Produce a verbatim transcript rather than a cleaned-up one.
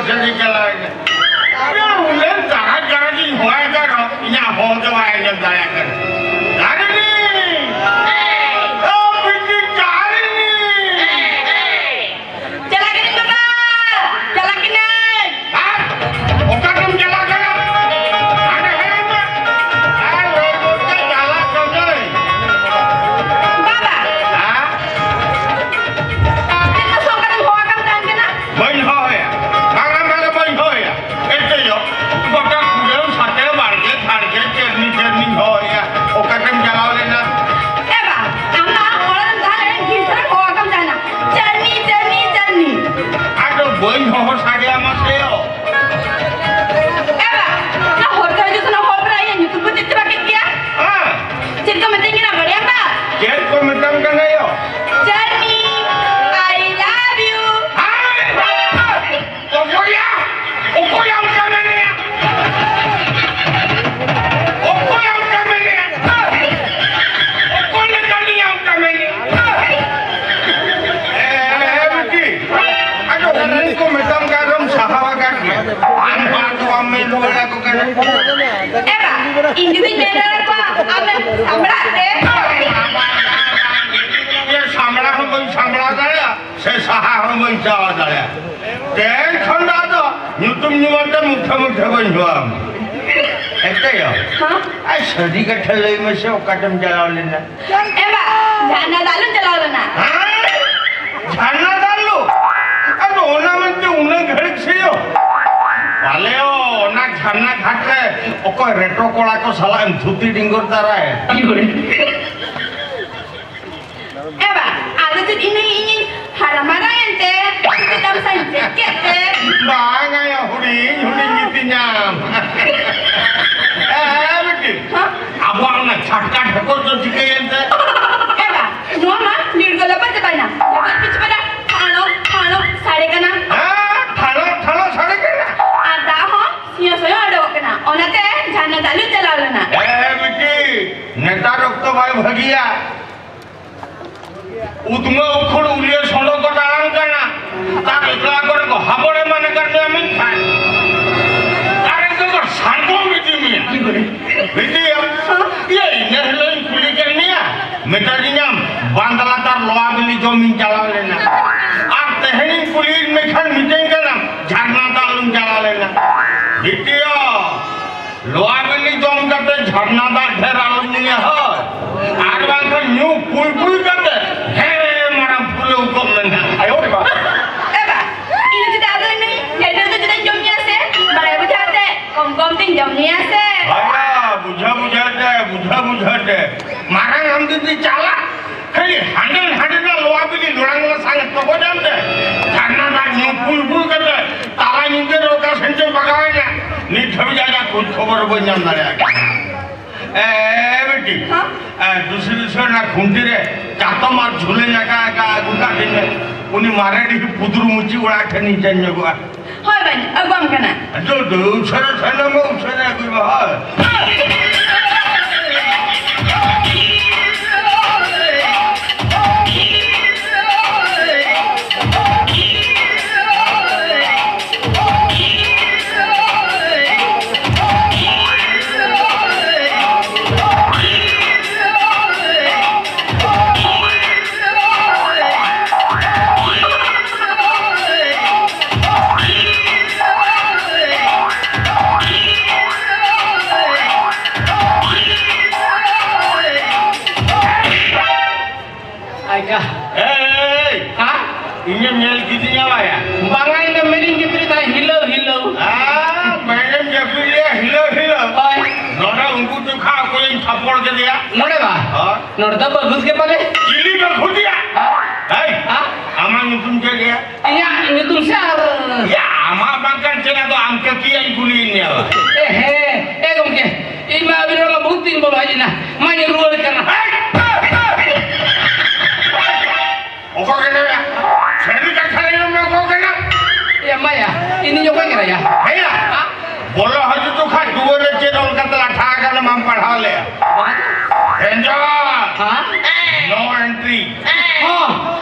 ᱡᱟᱹᱱᱤᱡ ᱪᱟᱞᱟᱣ ᱮᱱᱟ᱾ ᱩᱱᱟᱹᱜ ᱫᱟᱨᱟ ᱫᱟᱨᱟ ᱜᱤᱧ ᱦᱚᱦᱚᱭ ᱠᱟᱱ ᱨᱮᱦᱚᱸ ᱤᱧᱟᱹᱜ ᱦᱚᱦᱚ ᱜᱮ ᱵᱟᱭ ᱟᱸᱡᱚᱢ ᱫᱟᱲᱮᱭᱟᱜ ᱠᱟᱱᱟ᱾ ᱛᱟᱨᱤᱱᱤ! ᱚ, ᱵᱤᱴᱤ ᱛᱟᱨᱤᱱᱤ! ᱪᱟᱞᱟᱜ ᱠᱟᱹᱱᱟᱹᱧ ᱵᱟᱵᱟ! ᱪᱟᱞᱟᱜ ᱠᱟᱹᱱᱟᱹᱧ! ᱟᱨ ᱚᱠᱟ ᱛᱮᱢ ᱪᱟᱞᱟᱜ ᱠᱟᱱᱟ? ᱦᱟᱸᱰᱮ ᱦᱮᱡ ᱢᱮ᱾ ᱟᱨ ᱞᱟᱹᱭ ᱜᱚᱫ ᱠᱟᱜ ᱪᱟᱞᱟᱜ ᱠᱟᱹᱱᱟᱹᱧ᱾ ᱵᱟᱵᱟ! ᱦᱮᱸ? ᱪᱮᱫ ᱠᱚ ᱥᱚᱝ ᱠᱟᱛᱮᱢ ᱦᱚᱦᱚ ᱟᱠᱟᱢ ᱛᱟᱦᱮᱱ ᱠᱟᱱᱟ? ᱵᱟᱹᱧ ᱦᱚᱦᱚᱭᱟ᱾ ᱵᱟᱝᱟ, ᱵᱟᱝᱟ, ᱵᱟᱹᱧ ᱦᱚᱦᱚᱭᱟ᱾ ᱮᱱᱛᱮ ᱭᱚ, ᱜᱚᱴᱟ ᱠᱩᱰᱟᱹᱢ ᱥᱟᱛᱮ ᱵᱟᱲᱜᱮ ᱡᱷᱟᱲᱜᱮ ᱪᱮᱨᱱᱤ ᱪᱮᱨᱱᱤᱧ ᱦᱚᱦᱚᱭᱟ᱾ ᱚᱠᱟ ᱛᱮᱢ ᱪᱟᱞᱟᱣ ᱞᱮᱱᱟ? ᱮ ᱵᱟ, ᱟᱢ ᱢᱟ ᱚᱲᱟᱜ ᱨᱮᱢ ᱛᱟᱦᱮᱸ ᱞᱮᱱ ᱜᱤᱫᱽᱨᱟᱹ ᱦᱚᱦᱚ ᱟᱠᱟᱢ ᱛᱟᱦᱮᱱᱟ᱾ ᱪᱮᱨᱱᱤ, ᱪᱮᱨᱱᱤ, ᱪᱮᱨᱱᱤ᱾ ᱟᱫᱚ ᱵᱟᱹᱧ ᱦᱚᱦᱚ ᱥᱟᱰᱮᱭᱟᱢᱟ ᱥᱮ ᱭᱚ᱾ ᱮ ᱵᱟ, ᱚᱱᱟ ᱦᱚᱨ ᱛᱮ ᱦᱤᱡᱩᱜ ᱥᱮᱱᱚᱜ ᱦᱚᱲ ᱠᱚ ᱤᱧᱟᱹᱜ ᱧᱩᱛᱩᱢ ᱠᱚ ᱪᱮᱫ ᱪᱮ ᱵᱟᱠᱮ ᱜᱮᱭᱟ? ᱦᱮᱸ᱾ ᱪᱮᱫ ᱠᱚ ᱢᱮᱛᱟᱹᱧ ᱠᱟᱱᱟ ᱵᱟᱲᱟᱭᱟᱢ ᱵᱟ? ᱪᱮᱫ ᱠᱚ ᱢᱮᱛᱟᱢ ᱠᱟᱱᱟ ᱭᱚ? ᱪᱟᱨᱱᱤ, I love you. ᱦᱮᱸ᱾ ᱚᱠᱚᱭᱟ? ᱚᱠᱚᱭᱟ ᱚᱱᱠᱟ ᱢᱮᱱᱮᱭᱟ? ᱚᱠᱚᱭᱟ ᱚᱱᱠᱟ ᱢᱮᱱᱮᱭᱟ? ᱚᱠᱚᱭ ᱞᱮᱠᱟᱱᱤᱭᱟ ᱚᱱᱠᱟ ᱢᱮᱱᱮᱭᱟ? ᱮ, ᱮ, ᱵᱤᱴᱤ, ᱟᱫᱚ ᱩᱱᱠᱩ ᱠᱚ ᱢᱮᱛᱟᱢ ᱠᱟᱱ ᱨᱮᱦᱚᱸᱢ ᱥᱟᱦᱟᱣ ᱟᱠᱟᱫ ᱜᱮᱭᱟ᱾ ᱟᱢ ᱦᱚᱸ ᱟᱫᱚ ᱵᱟᱢ ᱢᱮᱱ ᱨᱩᱣᱟᱹᱲ ᱟᱠᱚ ᱠᱟᱱᱟ᱾ ᱮ ᱵᱟ, ᱤᱧ ᱡᱩᱫᱤᱧ ᱢᱮᱱ ᱨᱩᱣᱟᱹᱲ ᱟᱠᱚᱣᱟ, ᱟᱢᱮᱢ ᱥᱟᱢᱵᱲᱟᱜ ᱛᱮ? ᱤᱭᱟᱹ, ᱥᱟᱢᱵᱲᱟ ᱦᱚᱸ ᱵᱟᱹᱧ ᱥᱟᱢᱵᱲᱟᱣ ᱫᱟᱲᱮᱭᱟᱜᱼᱟ, ᱥᱮ ᱥᱟᱦᱟ ᱦᱚᱸ ᱵᱟᱹᱧ ᱥᱟᱦᱟ ᱫᱟᱲᱮᱭᱟᱜᱼᱟ᱾ ᱛᱮᱦᱮᱧ ᱠᱷᱚᱱ ᱫᱚ ᱟᱫᱚ ᱧᱩᱛᱩᱢ ᱧᱩᱢ ᱟᱛᱮ ᱢᱩᱴᱷᱟᱹ ᱢᱩᱴᱷᱟᱹ ᱵᱟᱹᱧ ᱦᱚᱦᱚᱣᱟᱢᱟ᱾ ᱮᱱᱛᱮ ᱭᱚ? ᱦᱮᱸ? ᱟᱭ, ᱥᱟᱹᱨᱤ ᱠᱟᱛᱷᱟ ᱞᱟᱹᱭ ᱢᱮᱥᱮ, ᱚᱠᱟ ᱛᱮᱢ ᱪᱟᱞᱟᱣ ᱞᱮᱱᱟ? ᱮ ᱵᱟ, ᱡᱷᱟᱨᱱᱟ ᱫᱟᱜ ᱞᱩᱧ ᱪᱟᱞᱟᱣ ᱞᱮᱱᱟ᱾ ᱦᱮᱸ? ᱡᱷᱟᱨᱱᱟ ᱫᱟᱜ ᱞᱩ? ᱟᱫᱚ ᱚᱱᱟ ᱢᱮᱱᱛᱮ ᱩᱱᱟᱹᱜ ᱜᱷᱟᱹᱲᱤᱡ ᱥᱮ ᱭᱚ? ᱯᱟᱞᱮ ᱭᱚ, ᱚᱱᱟ ᱡᱷᱟᱨᱱᱟ ᱜᱷᱟᱴ ᱨᱮ ᱚᱠᱚᱭ ᱨᱮᱴᱚ ᱠᱚᱲᱟ ᱠᱚ ᱥᱟᱞᱟᱜ ᱮᱢ ᱛᱷᱩᱛᱤ ᱰᱤᱸᱜᱚᱨ ᱫᱟᱨᱟᱭ? ᱮ ᱵᱟ, ᱟᱫᱚ ᱪᱮᱫ ᱤᱧ ᱢᱮᱱᱟ, ᱤᱧᱤᱧ ᱦᱟᱨᱟ ᱢᱟᱨᱟᱝ ᱮᱱᱛᱮ, ᱪᱮᱫ ᱟᱢ ᱥᱟᱶ ᱤᱧ ᱪᱮᱫ ᱠᱮᱫ ᱛᱮ? ᱵᱟᱝᱟ ᱭᱟ, ᱦᱩᱰᱤᱧ ᱦᱩᱰᱤᱧ ᱜᱮᱛᱤᱧᱟᱢ᱾ ᱮ, ᱵᱤᱴᱤ, ᱦᱮᱸ? ᱟᱵᱚᱣᱟᱜ ᱚᱱᱟ ᱪᱷᱟᱴᱠᱟ ᱰᱷᱟᱠᱚᱨ ᱫᱚ ᱪᱤᱠᱟᱹᱭᱮᱱ ᱛᱮ? ᱮ ᱵᱟ, ᱱᱚᱣᱟ ᱢᱟ ᱱᱤᱲᱜᱟᱹ ᱞᱚᱵᱟ ᱪᱟᱵᱟᱭᱮᱱᱟ᱾ ᱱᱤᱛᱚᱜ ᱯᱤᱪᱷᱩ ᱯᱟᱫᱟ ᱴᱷᱟᱲᱚ, ᱴᱷᱟᱲᱚ ᱥᱟᱰᱮ ᱠᱟᱱᱟ᱾ ᱦᱮᱸ, ᱴᱷᱟᱲᱚ, ᱴᱷᱟᱲᱚ ᱥᱟᱰᱮ ᱠᱟᱱᱟ᱾ ᱟᱨ ᱫᱟᱜ ᱦᱚᱸ ᱥᱤᱭᱟᱹ ᱥᱚᱭᱚ ᱚᱰᱚᱠᱚᱜ ᱠᱟᱱᱟ᱾ ᱚᱱᱟᱛᱮ ᱡᱷᱟᱨᱱᱟ ᱫᱟᱜ ᱞᱩᱧ ᱪᱟᱞᱟᱣ ᱞᱮᱱᱟ᱾ ᱮ ᱵᱤᱴᱤ, ᱱᱮᱛᱟᱨ ᱚᱠᱛᱚ ᱵᱟᱭ ᱵᱷᱟᱹᱜᱤᱭᱟ᱾ ᱩᱫᱢᱟᱹ ᱩᱠᱷᱩᱲ ᱩᱞᱤᱭᱟᱹ ᱥᱚᱸᱰᱚ ᱠᱚ ᱫᱟᱬᱟᱱ ᱠᱟᱱᱟ᱾ ᱛᱟᱨ ᱮᱠᱞᱟ ᱠᱚᱨᱮ ᱠᱚ ᱦᱟᱵᱚᱲᱮ ᱢᱟᱱᱮ ᱠᱟᱱ ᱢᱮᱭᱟ᱾ ᱡᱚᱢᱤᱧ ᱪᱟᱞᱟᱣ ᱞᱮᱱᱟ᱾ ᱟᱨ ᱛᱮᱦᱮᱧ ᱠᱩᱞᱤᱭᱮᱫ ᱢᱮᱠᱷᱟᱱ ᱢᱤᱛᱟᱹᱧ ᱠᱟᱱᱟᱢ ᱡᱷᱟᱨᱱᱟ ᱫᱟᱜ ᱞᱩᱧ ᱪᱟᱞᱟᱣ ᱞᱮᱱᱟ᱾ ᱵᱤᱴᱤᱭᱟ, ᱞᱚᱣᱟ ᱵᱤᱞᱤ ᱡᱚᱢ ᱠᱟᱛᱮ ᱡᱷᱟᱨᱱᱟ ᱫᱟᱜ ᱰᱷᱮᱨ ᱟᱞᱚᱢ ᱧᱩᱭᱟ ᱦᱳᱭ᱾ ᱟᱨ ᱵᱟᱝᱠᱷᱟᱱ ᱧᱩ ᱯᱩᱭ ᱯᱩᱭ ᱠᱟᱛᱮ ᱦᱮᱸ ᱢᱟᱨᱟᱝ ᱯᱷᱩᱞᱟᱹᱣ ᱠᱚᱜ ᱢᱮ ᱱᱟᱜ᱾ ᱟᱭᱳ ᱨᱮ ᱵᱟᱵᱟ᱾ ᱮ ᱵᱟ, ᱤᱧ ᱫᱚ ᱪᱮᱫᱟᱜ ᱟᱫᱚ ᱱᱩᱭ ᱰᱷᱮᱨ ᱰᱷᱮᱨ ᱫᱚ ᱪᱮᱫᱟᱜ ᱤᱧ ᱡᱚᱢ ᱧᱩᱭᱟ ᱥᱮ? ᱵᱟᱲᱟᱭ ᱵᱩᱡᱷᱟᱹᱣ ᱛᱮ ᱠᱚᱢ ᱠᱚᱢ ᱛᱤᱧ ᱡᱚᱢ ᱧᱩᱭᱟ ᱥᱮ? ᱵᱟᱵᱟ, ᱵᱩᱡᱷᱟᱹᱣ ᱵᱩᱡᱷᱟᱹᱣ ᱛᱮ, ᱵᱩᱡᱷᱟᱹᱣ ᱵᱩᱡᱷᱟᱹᱣ ᱛᱮ᱾ ᱢᱟᱨᱟᱝ ᱟᱢ ᱡᱩᱫᱤ ᱪᱟᱞᱟᱜ ᱠᱷᱟᱹᱞᱤ ᱦᱟᱸᱰᱮ ᱱᱟᱰᱮ ᱨᱮᱱᱟᱜ ᱞᱚᱣᱟ ᱵᱤᱞᱤ ᱞᱚᱲᱟᱝ ᱞᱟᱥᱟᱝ ᱛᱚᱜᱚᱡ ᱟᱱᱛᱮ ᱡᱷᱟᱨᱱᱟ ᱫᱟᱜ ᱧᱩ ᱯᱩᱞ ᱯᱩᱞ ᱠᱟᱛᱮ ᱛᱟᱞᱟ ᱧᱤᱫᱟᱹ ᱨᱮ ᱚᱠᱟ ᱥᱮᱱ ᱪᱚ ᱵᱟᱜᱟᱣ ᱮᱱᱟ᱾ ᱱᱤᱛ ᱦᱟᱹᱵᱤᱡ ᱟᱡᱟᱜ ᱠᱷᱳᱡᱽ ᱠᱷᱚᱵᱚᱨ ᱵᱟᱹᱧ ᱧᱟᱢ ᱫᱟᱲᱮᱭᱟᱜ ᱠᱟᱱᱟ᱾ ᱮ, ᱵᱤᱴᱤ, ᱦᱮᱸ? ᱮ, ᱫᱩᱥᱨᱤ ᱫᱩᱥᱨᱤ ᱚᱱᱟ ᱠᱷᱩᱱᱴᱤ ᱨᱮ ᱪᱟᱛᱚᱢ ᱟᱨ ᱡᱷᱩᱞᱟᱹᱧ ᱟᱠᱟ ᱟᱠᱟ ᱟᱹᱜᱩ ᱠᱟᱜ ᱫᱤᱧ ᱢᱮ᱾ ᱩᱱᱤ ᱢᱟᱨᱮ ᱰᱤᱦᱤ ᱯᱩᱫᱨᱩ ᱢᱩᱪᱤ ᱚᱲᱟᱜ ᱴᱷᱮᱱᱤᱧ ᱥᱮᱱ ᱧᱚᱜᱚᱜᱼᱟ᱾ ᱦᱳᱭ ᱵᱟᱹᱧ ᱟᱹᱜᱩᱣᱟᱢ ᱠᱟᱱᱟ᱾ ᱟᱫᱚ ᱫᱩ ᱩᱥᱟᱹᱨᱟ ᱥᱟᱱᱟᱢ ᱩᱥᱟᱹᱨᱟ ᱟᱹᱜᱩᱭ ᱢᱮ, ᱦᱳᱭ᱾ ᱟᱭᱠᱟ᱾ ᱮᱭ! ᱦᱮᱸ? ᱤᱧᱮᱢ ᱧᱮᱞ ᱠᱤᱫᱤᱧᱟ ᱵᱟᱭᱟ? ᱵᱟᱝᱟ, ᱤᱧ ᱫᱚ ᱢᱮᱱᱤᱧ ᱡᱟᱹᱯᱤᱫ ᱛᱟᱦᱮᱸ ᱦᱤᱞᱟᱹᱣ ᱦᱤᱞᱟᱹᱣ᱾ ᱦᱮᱸ, ᱢᱮᱱᱮᱢ ᱡᱟᱹᱯᱤᱫ ᱞᱮᱭᱟ ᱦᱤᱞᱟᱹᱣ ᱦᱤᱞᱟᱹᱣ᱾ ᱦᱳᱭ᱾ ᱱᱚᱰᱮ ᱩᱱᱠᱩ ᱪᱚᱠᱷᱟ ᱚᱠᱚᱭᱮᱢ ᱛᱷᱟᱯᱚᱲ ᱠᱮᱫᱮᱭᱟ? ᱱᱚᱰᱮ ᱵᱟ? ᱦᱳᱭ᱾ ᱱᱚᱰᱮ ᱫᱚ ᱵᱟᱹᱜᱩᱥ ᱜᱮ ᱯᱟᱞᱮ᱾ ᱪᱤᱞᱤ ᱵᱟᱹᱜᱩᱥ ᱭᱟ? ᱦᱮᱸ? ᱮᱭ, ᱦᱮᱸ? ᱟᱢᱟᱜ ᱧᱩᱛᱩᱢ ᱪᱮᱫ ᱭᱟ? ᱤᱧᱟᱜ ᱧᱩᱛᱩᱢ ᱥᱮ ᱟᱨ ᱭᱟ, ᱟᱢᱟᱜ ᱵᱟᱝ ᱠᱟᱱ ᱪᱮᱫ, ᱟᱫᱚ ᱟᱢ ᱠᱟᱹᱠᱤᱭᱟᱜ ᱤᱧ ᱠᱩᱞᱤᱭᱮᱫ ᱢᱮᱭᱟ ᱵᱟ? ᱮ, ᱦᱮᱸ, ᱮ ᱜᱚᱢᱠᱮ, ᱤᱧ ᱢᱟ ᱟᱹᱵᱤᱱ ᱚᱲᱟᱜ ᱢᱟ ᱵᱚᱦᱩᱛ ᱫᱤᱱ ᱵᱚᱞᱚ ᱦᱮᱡ ᱮᱱᱟ, ᱢᱟᱧ ᱨᱩᱣᱟᱹᱲ ᱠᱟᱱᱟ᱾ ᱚᱠᱚᱭ ᱠᱟᱱᱟᱭᱟ? ᱥᱟᱹᱨᱤ ᱠᱟᱛᱷᱟ ᱞᱟᱹᱭ ᱢᱮ, ᱚᱠᱚᱭ ᱠᱟᱱᱟ? ᱮ ᱢᱟᱭᱟ, ᱤᱧᱤᱧ ᱚᱠᱚᱭ ᱠᱟᱱᱟᱭᱟ? ᱦᱮᱸᱭᱟ? ᱦᱮᱸ? ᱵᱚᱞᱚ ᱦᱤᱡᱩᱜ ᱡᱚᱠᱷᱟᱡ ᱫᱩᱣᱟᱹᱨ ᱨᱮ ᱪᱮᱫ ᱚᱞ ᱠᱟᱛᱮ ᱞᱟᱴᱷᱟ ᱟᱠᱟᱱᱟ ᱢᱟᱢ ᱯᱟᱲᱦᱟᱣ ᱞᱮᱜᱼᱟ? ᱵᱟᱝ᱾ ᱨᱮᱧᱡᱚᱨ! ᱦᱮᱸ? No entry᱾ ᱦᱚᱸ᱾